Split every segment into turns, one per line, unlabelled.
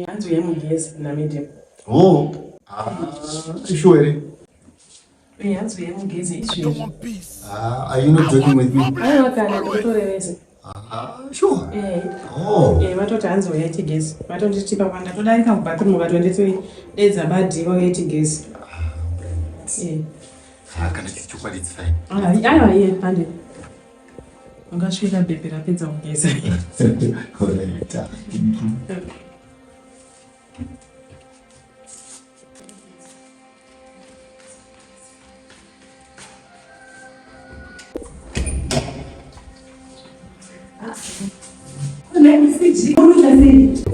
Hanzi uye mugezi namedium.
Oh, ah, sure here.
Eh, hanzi uye mugezi izvezvi.
Ah, are you not joking with me?
Aiwa kana ndikutorevese.
Ah, sure.
Eh.
Oh.
Eh, vatoti hanzi uye tigezi. Vatonditi papa ndatodarika mubathroom vatonditi dedza badhi vauye tigezi. Eh.
Ah, kana chiri chokwadi it's fine.
Ah, aiwa iye hande. Ungasvika bhebhi rapedza kugeza.
Alright. ah, Thank you.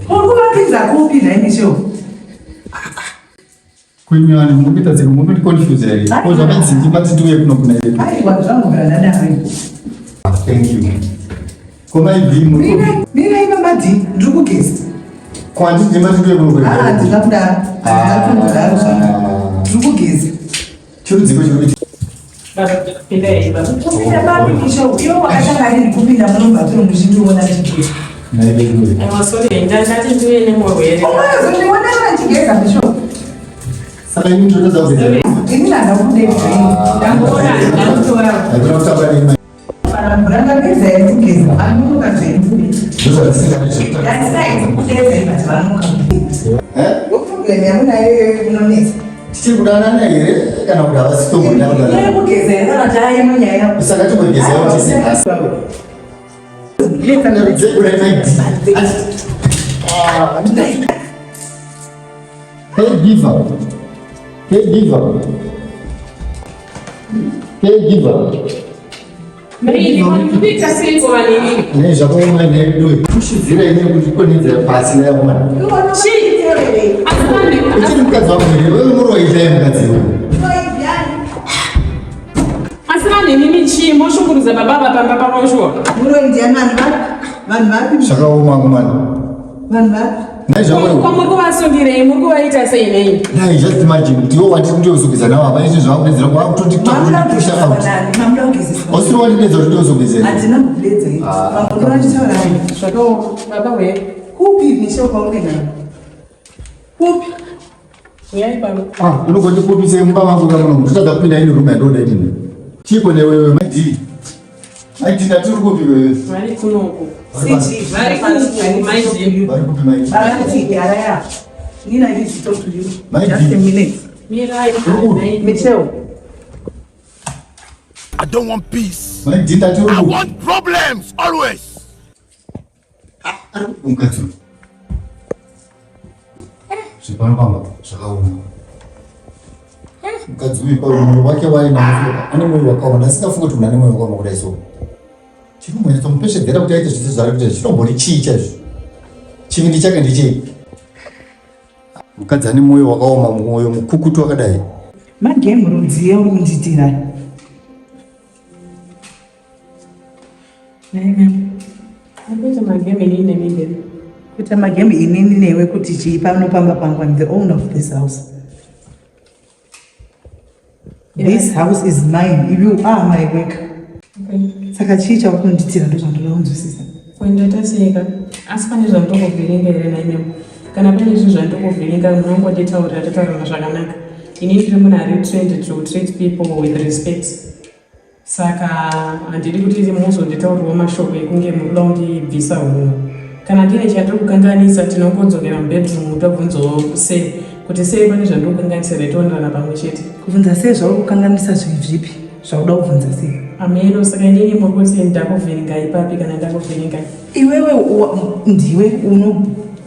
Urikuvapinza kupi nhai Michelle?
Kunyani muri kuita dzimwe muri kundiconfuse here? Ko zvakanzi ndibati tiuye kuno kuna here?
Aiwa zvangogara ndadaro.
Ah, Thank you. Ko mai B muri kupi?
Mirai mama D, ndiri kugeza.
Ko handiti ndibati tiuye kuno kuna
Ah,
here?
handina kudaro. Handina kudaro zvangu. Ndiri kugeza.
Chirudziko chiri kuita.
Baba, pinda here baba.
Kupinda papi Michelle? Iwe wakatanga rini kupinda muno mubathroom muchindiona ndichigeza?
Mai B.
Aiwa sorry, ndati ndiuye nemurwere.
Unozondiona ndichigeza Michelle?
Saka ini ndotadza kugeza.
Ini ndakudedza ini.
Ndamutora, ndamutora.
Haikona kutamba nemi.
Mvura ndapedza here kugeza? Anonoka zvenyu.
Ndozvandisingadi zvekutamba.
That's right, kudedza but vanonoka.
Eh?
Problem yamunayo iyoyo kunonetsa.
Tichiri kudanana here kana kuti havasi tomboda kudanana?
Kugeza here kana kuti aimo nyaya yako?
Saka timbogezawo tese asi. Caregiver. Caregiver. Caregiver.
Kuita sei kovanini?
Nei zvakaoma nedu. Kushidzira ini kuti konedzera pasi naye mwana. Uchiri mukadzi wako here? Wewe muroyi chaiye mukadzi iwe.
Asi vanhu imimi chii moshungurudza baba ava pamba pavo shuwa?
Muroyi ndiani vanhu vapi? Vanhu vapi?
Zvakaoma mwana.
Vanhu vapi?
Nhai zvako iwe.
Ko muri kuvasungirei? Muri kuvaita sei nei?
Nhai just imagine kuti iwe wati ndiyozogeza nawo apa izvi zvakudedzera
Mamuda
kwakutondipusha
kugezeswa
out.
nani? Mamuda kugezeswa.
Usiri wandidedza kuti ndiyozogezera.
Handina kugeza ini.
Ah.
Pamwe unochitaura nani?
Zvakaoma baba we.
Kupi Michelle kwaunenge nani? Kupi?
Uyai pano.
Ah, unogoti kupi sei mumba mangu kamuno ndotadza kupinda ini room yandoda inini. Chiko newewe mai D. Mai D ndati uri kupi wewe?
Vari kunoku.
CG.
Vari kunoku mai D.
Vari kupi mai D?
Varikuti gara ya. Nina I need to talk to you.
Mai
Just a
D.
minute.
Mirai.
Uri
Michelle.
I don't want peace.
Mai D ndati uri
I
kupi?
want problems always.
Ari kupi mukadzi uyu? Zvepano pamba zvakaoma. Mukadzi uyu pa mwoyo wake wainawo ane mwoyo wakaoma ndasingafungi kuti munhu ane mwoyo wakaoma kudai so. Chinombonyatsomupesvedzera kuti aite zvese zvaari kuita chinombori chii chaizvo? Chivindi chake ndechei? Mukadzi ane mwoyo wakaoma, mwoyo mukukutu wakadai.
Magame rudziye uri kundiitira.
Kuita magame inini nemi baby.
Kuita magame inini newe kuti chii pano pamba pangu. I'm the owner of this house. This house is mine. You are my worker.
Okay.
Saka chii chauri kundiitira ndozvandoda kunzwisisa.
Kuendaita seika asi pane zvandokuvhiringa here naimemo kana pane zvinhu zvandokuvhiringa munongonditaurira totaurana zvakanaka ini ndiri munhu ari trained to treat people with respect saka handidi kuti muzonditaurirawo mashoko ekunge muri kuda kundibvisa hunhu kana ndine chandiri kukanganisa tinongodzokera mubedroom tobvunzawo sei kuti sei pane zvandiri kukanganisa here toonderana pamwe chete
Kubvunza sei zvauri kukanganisa zvinhu zvipi zvauda kubvunza sei?
Ameno saka inini muri kuti ndakuvhiringa ipapi kana ndakuvhiringa
Iwewe ndiwe uno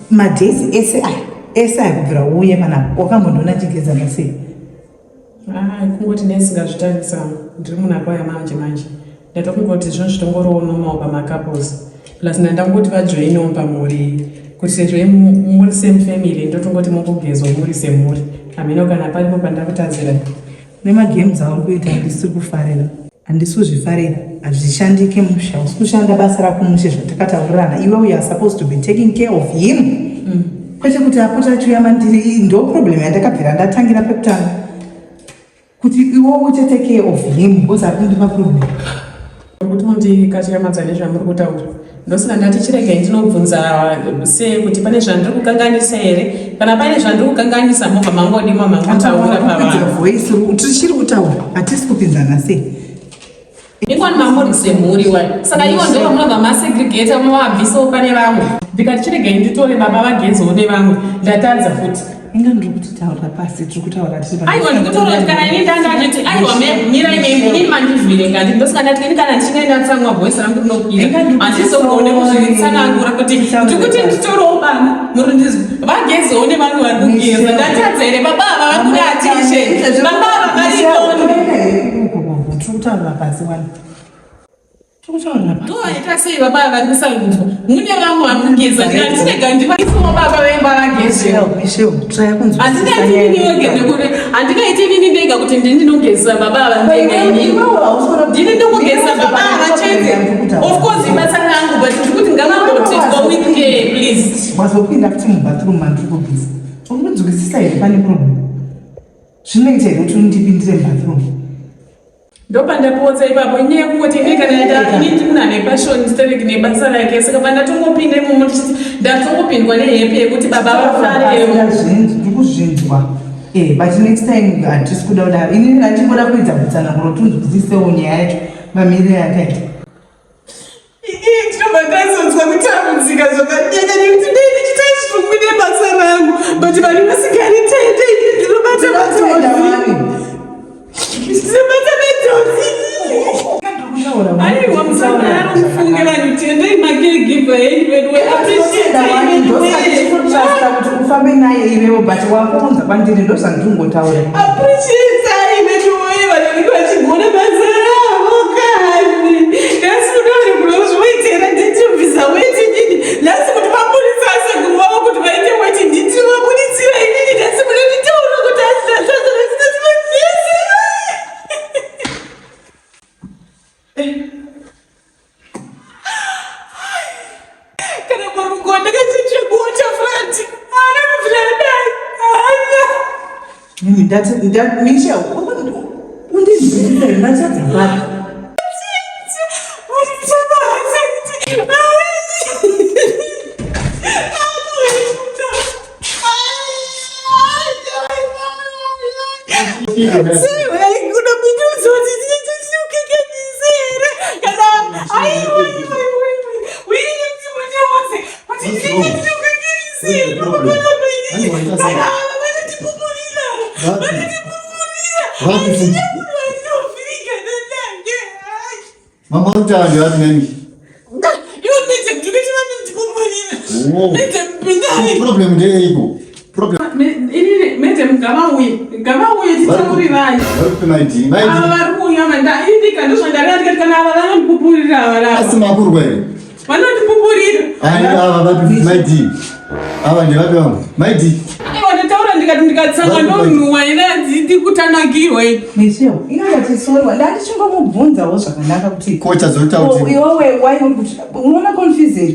madays ese aya ese aya kubvira uuye panapa wakambondiona chigeza nasei?
Ah, kungoti ndisingazvitarisa ndiri munhu akauya manje manje ndatokungoti zvinhu zvitongoriwo normal pamacouples plus ndandangoti vajoinewo pamhuri kuti sezvo muri same family ndotongoti mungogezwa muri semhuri hameno kana paripo pandakutadzira
Nemagames auri kuita handisi kufarira handisi kuzvifarira hazvishandike musha usi kushanda basa rako mushe zvatakataurirana iwe you are supposed to be taking care of him. Kwete kuti apota achiuya mandiri, ndo problem yandakabvira ndatangira pekutanga. Kuti iwe uite take care of him because ari kundipa problem.
Kuti mundikatyamadza nezvamuri kutaura, ndosaka ndati chiregai ndinobvunza sei kuti pane zvandiri kukanganisa here. Kana pane zvandiri kukanganisa, mobva mangodima mangotaura pavanhu.
Voice tichiri kutaura, hatisi kupinzana sei?
Ingwani mamuri semhuri wani, saka ivo ndo vamunobva masegregata, mavabvisawo pane vamwe. Ndikati chiregai nditore baba vagezewo nevamwe, ndatadza futi.
Inga ndiri kuti taura pasi, tiri kutaura tiri
Aiwa, ndikutaura kuti kana ini ndandanditi aiwa, mirai inini mandivhiringa. Ndosaka ndati ini kana ndichinge ndatsamwa voice rangu rinokwira, handizogone kuzvitsanangura kuti ndikuti nditorewo baba muri ndizwi vagezewo nevamwe vari kugeza. Ndatadza here? Baba ava vari kuda attention, baba ava variponi.
Tiri kutaurira pasi wani, tiri kutaurira pasi.
Ndoita sei? Baba ava vari kusarudzwa, mune vamwe vari kugeza. Ndikati ndivaisewo baba vemba vagezewo.
Michelle, try kunzwisisa.
Handingaiti inini ndega kuti ndini ndinogeza baba ava ndega. Inini ndini ndokugeza baba ava chete. Of course ibasa rangu, but ndikuti ngavangotitwa with care, please.
Wazopinda futi mubathroom mandiri kugeza. Uri kunzwisisa here? Pane problem, zvinoita here kuti undipindire mubathroom?
Ndopandapotsa ipapo, inyaya yekungoti ini kana ini ndiri munhu ane passion sterek nebasa rake, saka pandatongopinda imomo ndichiti ndatongopindwa nehappy yekuti baba vafarewo.
Ndiri kuzvinzwa, but next time hatisi kuda kudaro. Inini ndachingoda kuedza kutsanangura kuti unzwisisewo nyaya yacho mamiriro yakaita.
Ini ndinobva ndazonzwa kutambudzika zvakanyanya nekuti dai ndichiita shungu nebasa rangu, but vanhu vasingaritende. Ini ndinobata madhodzi, ndinobata madhodzi. Aiwa, musadaro mufunge. Vanhu, tendei macaregiver enyu vedu, appreciate.
Kuti ufambe naye iwewo, but wakuunza kwandiri, ndozvandingotaura.
Appreciate vedu woye, vanhu vanenge vachigona basa ravo kani. Nhasi kudari kunozviwetera, nditibvisa weti inini. Nhasi kuti vabudisa asekuru vavo kuti vaite weti, nditinovabuditsira inini. Nhasi munonditaura kuti azvinazvazvazvitativatese. Kana murungu wandakachinja kuwaterfront haana kubvira adai, haana.
Michelle, undinzwisisa here? Ndatadza papi?
Vapi futi? Mama uri kutaura ndevapi nani? Oh. Problem ndeyeiko? Problem.
Inini madam, ngavauye, ngavauye titaurirani.
Vari kupi maidi?
Ava
Maidi.
vari kuuya manda indika, ndozvandareva ndikati kana ava vanondipupurira ava rava.
Asi makurwa here?
Vanondipupurira.
Ai, ava vapi maidi? Ava ndevapi vangu? Maidi.
Aiwa, ndataura ndikati ndikatsamwa ndonhuwa ina, handidi kutanakirwa ini.
Michelle, inongatisoriwa, ndandichingomubvunzawo zvakanaka kuti
Kocha zoita
Oh,
kuti
iwewe why uri kuti unoona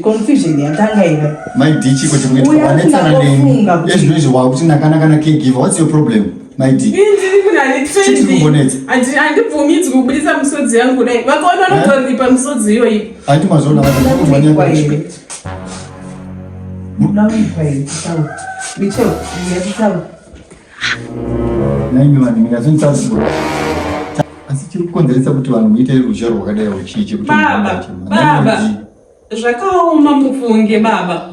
confusion yatanga ira.
Maidi, chiko chikuitika?
Uya
Wanetsana neni.
kufunga kuti-
Ezvino izvi wakuti nakanaka na caregiver. What's your problem? Maidi.
Ini ndiri munhu
Chii chiri kumbonetsa?
Handibvumidzwi kubudisa misodzi yangu kudai, vakaona vanotoripa misodzi iyoyi.
Handi mazona vanhu
Unoda
vanyanya.
here? Unoda kuikwa here? Titaure. Michelle, uya titaure.
Naimi vanhu ndingazonitsanzura. Asi chiri kukonzeresa kuti vanhu muite ruzha rwakadai uchii chekuti
Baba, baba. Zvakaoma mufunge, baba.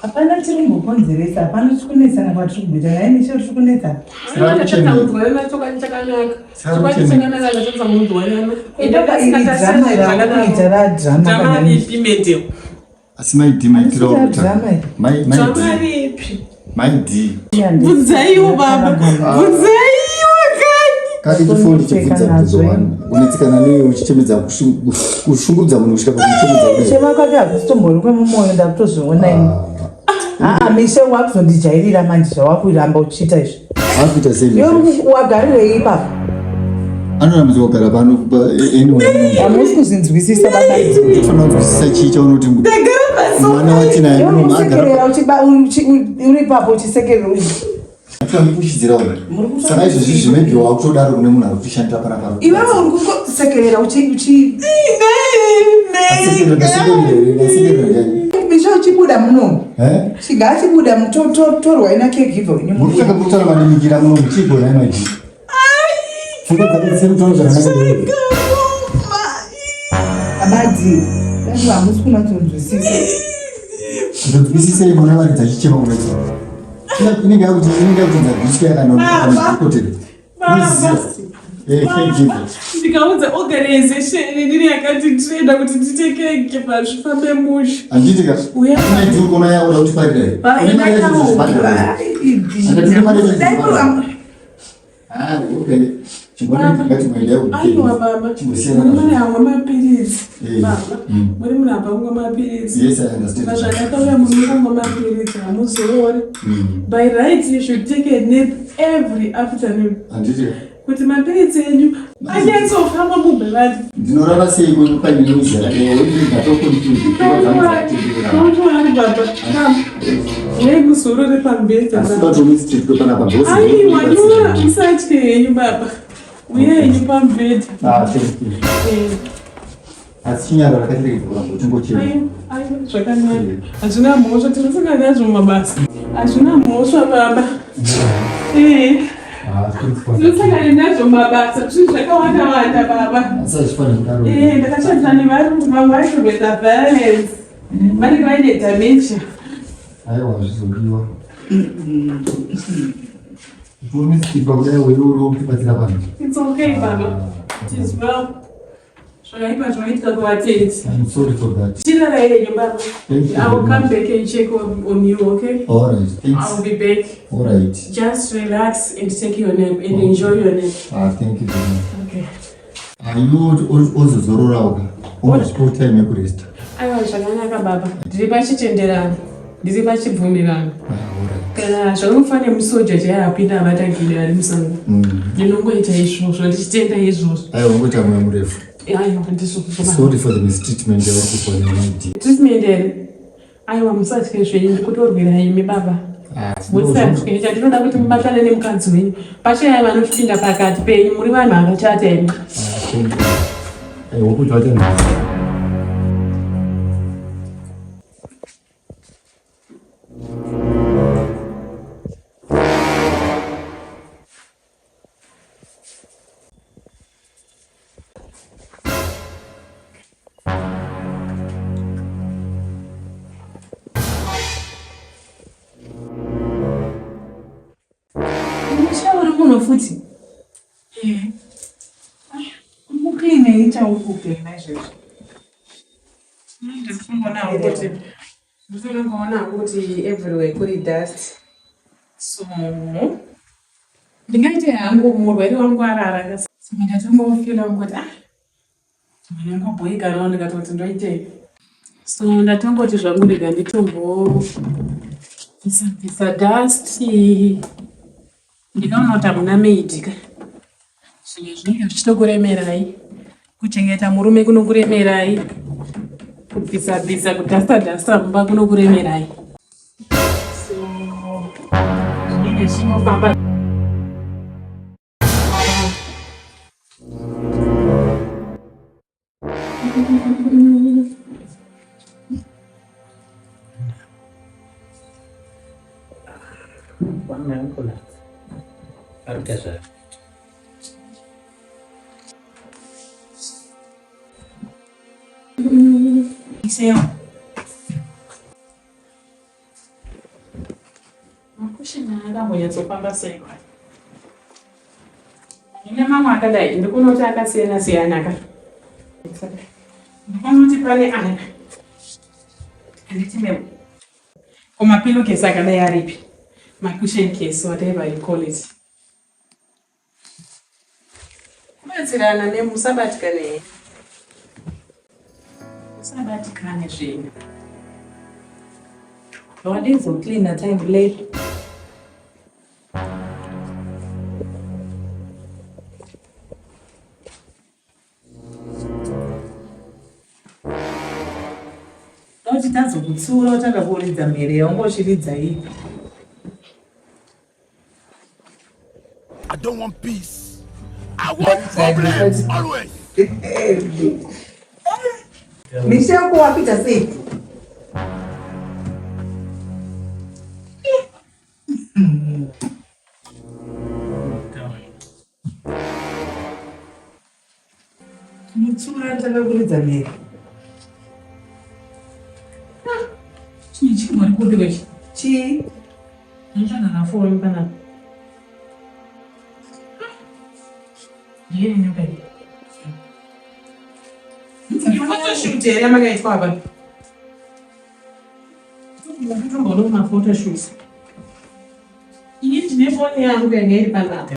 Hapana chiri kumbokonzeresa, hapana chiri kunetsana kwatiri kumboita naye Michelle, tiri kunetsana.
Tatamunzwa chokwadi chakanaka, chokwadi chakanaka, ndatadza munzwanana.
Drama rakuita radrama.
Drama ripi, madam?
Asi maidi maitira
Asi drama iri.
Drama ripi?
Maidi.
Bvunzaiwo baba, bvunzaiwo kani.
Kadi chifoni chibvunza mubvunzo wani. Unetsikana newe uchichemedza kushungurudza munhu kusvika pakuchemedza kudai.
Chema kwake hakusitombori kwemumwoyo, ndakutozviona ini. Aa, Michelle, wakuzondijairira manje zvawakuramba uchiita izvi.
Akuita sei?
Iwe wagarirei ipapo?
Anorambidzwa kugara pano anyway.
Hamusi kuzvinzwisisa baba.
Tofanira kunzwisisa chii chaunoti
Ndagara
mwana watinaye
Iwe
muno agara
unosekerera uri ipapo uchisekerera
Tikamukuchidzira uyu. Saka izvozvi zvimaybe wakutodaro kune munhu ari kutishandira panapa.
Iwewe uri kungosekerera uchi uchi
Asekerera, ndasekerera here, ndasekerera here.
Misha uchibuda muno.
Eh?
Chiga achibuda mutotorwa ina caregiver wenyu.
Muri kutanga kutaura madimikira muno muchigona inoji. Pfungwa dzako dzisiri kutaura zvakanaka here.
Abadzi, dai hamusi kunatsonzwisisa.
Ndonzwisisei mwana varidza achichema kudai. Inenge yakuti inenge yakuti ndabviswa yakanaka.
Baba.
Eh, caregiver.
Ndikaudza organization inini yakatitraina kuti ndite caregiver zvifambe mushe.
Handiti ka?
Uya.
Une dhuru kuona yakuda kutiparira here?
Ah,
Une mari yacho kuzvibhadhara here? Andati mari yacho
Dai
kuzvibhadhara. Ah, okay. Chingona ngati
Aiwa baba,
Chimbosiyana
muri
nazvo.
hamwe mapiritsi.
Eh,
Baba,
mm.
muri munhu apa kumwa mapiritsi.
Yes, I understand.
Pazvakatauya muri kumwa mapiritsi hamuzoori.
Mm.
By right you should take a nap every afternoon.
Handiti ka?
Kuti mapiritsi enyu anyatsofamba mubhevati.
Ndinorara sei paine noise yakadai?
Don't baba. Uyai muzorore pamubhedha
Asi
baba.
batomisitwe panapa because
Aiwa, nyora musatye henyu baba. Uyai henyu pamubhedha.
Ah, thank you.
Eh.
Asi chinyarara kachiregedza kuramba uchingochema.
Aiwa, aiwa, zvakanaka. Hazvina mhosva, tinosangana nazvo mumabasa. Hazvina mhosva baba. Eh,
Ah, thanks for
tinosangana nazvo mumabasa. Zvinhu zvakawanda wanda baba.
Asi hazvifaniri kudaro.
Eh, ndakashandisa nevarungu vamwe vaitorweta violence. Vanenge vaine dementia.
Aiwa, hazvizodiwa. Unomisitwa kudai wewe uri kutibatsira vanhu.
It's okay baba. It is well. Zvakaipa zvinoitika kuvatendi.
I'm sorry for that.
Chirarai henyu baba.
Thank you
I will
very
come
much.
back and check on you, okay?
All right,
I
thanks.
will be back.
All right.
Just relax and take your nap and enjoy your nap.
Ah, thank you very much.
Okay.
Ah, iwe ozozororawo ka. Umbozvipawo time yekuresta.
Aiwa zvakanaka baba. Ndiri pachitenderano. Ndiri pachibvumirano.
Ah, all right.
Kana zvakamufanira musoja chaiye apinda abatagidi ari musango. Ndinongoita izvozvo ndichitenda izvozvo.
Aiwa, ungoita mwoyo murefu.
Aiwa ndizvozvo baba.
Sorry for the mistreatment yauri kupa nemaidea.
Treatment here. Aiwa musatye zvenyu ndikutorwira imi baba.
Ah,
Musatye chandinoda kuti mubatane nemukadzi wenyu. Pachaya vanopinda pakati penyu muri vanhu vakachata imi.
Ah, thank you. Aiwa, kuti vachanzwisisa.
Misha uri muno futi. Muclean chauri kucleana izvezvi.
Ndinoona hangu kuti ndinoona hangu kuti everywhere kuri dust. So ndingaite hangu murwere wangu arara so ndatongofila kuti ah ndangobhoikanawo ndikatoti ndoitei. So ndatongoti zvangu ndega nditombobvisa bvisa dust. Ndikaona kuti hamuna maid ka. Zvinhu zvinenge zvichitokuremerai. Kuchengeta murume kunokuremerai. Kubvisa bvisa kudhasta dhasta mumba kunokuremerai. So zvinenge zvinofamba.
Arikuita zvayo.
Makushina akambonyatsofamba sei kwai? Ine mamwe akadai ndikuona kuti akasiyana siyana ka. Ndikuona kuti pane aya. Handiti memo. Ko mapillowcase akadai aripi? Macushion case, whatever you call it. Kubatsirana nemusabatikane. Musabatikane zvenyu.
Wadizocleana time late. Mutsiura watanga kuridza mhere yaunga uchiridza iyi.
I don't want peace. I want problems always.
Misha yako wakuita sei? Mutsura nditanga kuridza mhere.
Chii chingori kupi kwechi?
Chii?
Ndichana nafoni panapa. Ndiye nyoka iyi. Photoshoot here yamakaitwa apa? Tomboona maphotoshoot. Ini ndine foni yangu yanga iri panapa.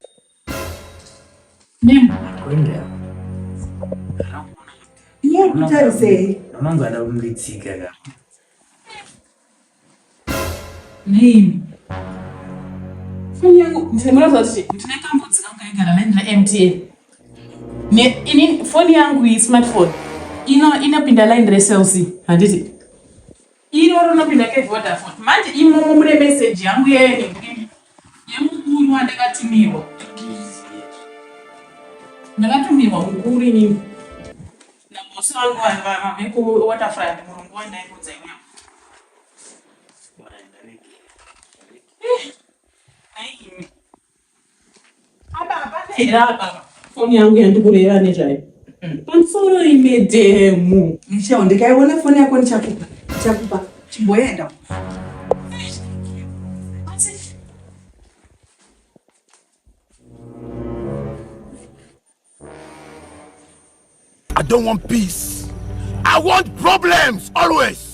Iye kutarisei?
Unongada kumuritsika ka.
Name. Foni yangu ndinoratidza kuti ndine kambudzi kangu kaigara line reMTN. Ne ini foni yangu iyi smartphone ino inopinda line reCell C handiti? Iro rinopinda keVodafone. Manje imomo mune message yangu yemukuru wandakatumirwa. Ndakatumirwa mukuru inini. Nabosi vangu vekuWaterfront murungu wandaikudza inyama. Nai apa hapana here apa foni yangu yandikureva nezvayo pamusoro imedhemu
Michelle, ndikaiona foni yako ndichakupa. Ndichakupa. Chimboenda.
I don't want peace. I want problems always.